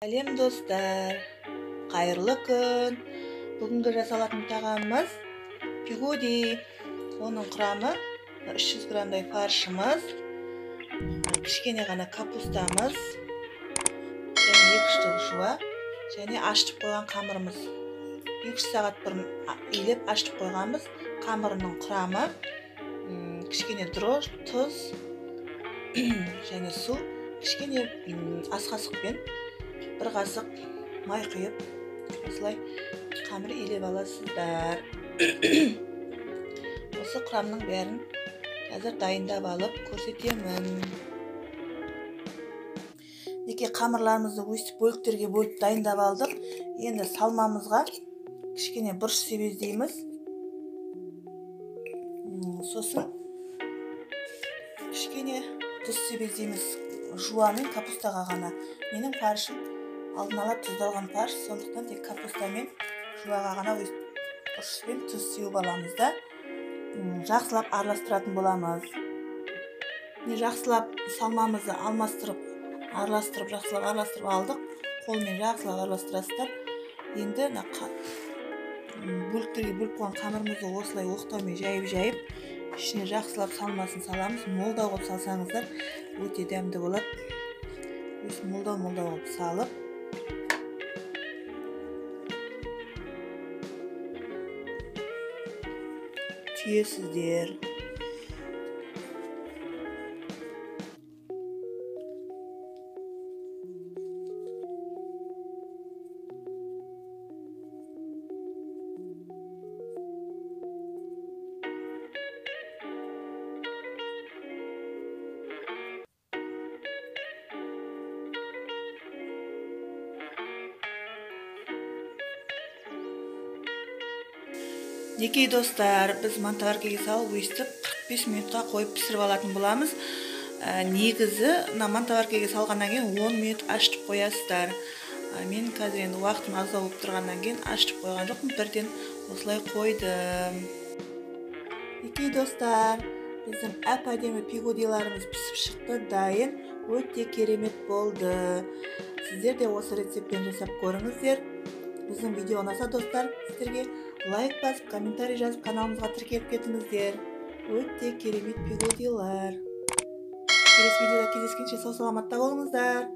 Сәлем достар, қайырлы күн. Бүгінгі жасалатын тағамымыз пигоди. Оның құрамы 300 граммдай фаршымыз, кішкене ғана капустамыз, және 2 штук жуа, және ашытып қойған қамырымыз. 2 сағат бұрын илеп ашытып қойғанбыз. Қамырының құрамы кішкене дрожж, тұз және су, кішкене ас қасықпен бір қасық май құйып, осылай қамыр илеп аласыздар. Осы құрамның бәрін қазір дайындап алып көрсетемін. Неке қамырларымызды өстіп бөліктерге бөліп дайындап алдық. Енді салмамызға кішкене бұрыш себездейміз. Сосын кішкене тұз себездейміз. Жуа мен капустаға ғана. Менің фаршым алдын ала тұздалған фарш, сондықтан тек капуста мен жуаға ғана бұрыш пен тұз сеуіп аламыз да, жақсылап араластыратын боламыз. Міне жақсылап салмамызды алмастырып, араластырып, жақсылап араластырып алдық. Қолмен жақсылап араластырасыздар. Енді мына бөліктерге бөліп қойған қамырымызды осылай оқтаумен жайып-жайып, ішіне жақсылап салмасын саламыз. Молдау қылып салсаңыздар өте дәмді болады. Өстіп молдау-молдау қылып салып, түйесіздер. Некей достар, біз мантоваркаға салып өстіп 45 минутқа қойып пісіріп алатын боламыз. Негізі мына мантоваркаға салғаннан кейін 10 минут ашытып қоясыздар. Мен қазір енді уақытым аздау болып тұрғаннан кейін ашытып қойған жоқпын, бірден осылай қойдым. Некей достар, біздің әп-әдемі пигодиларымыз пісіп шықты, дайын, өте керемет болды. Сіздер де осы рецептпен жасап көріңіздер. Біздің видео ұнаса достар, сіздерге лайк басып, комментарий жазып, каналымызға тіркеліп кетіңіздер. Өте керемет пигодилар. Келесі видеода кездескенше сау саламатта болыңыздар.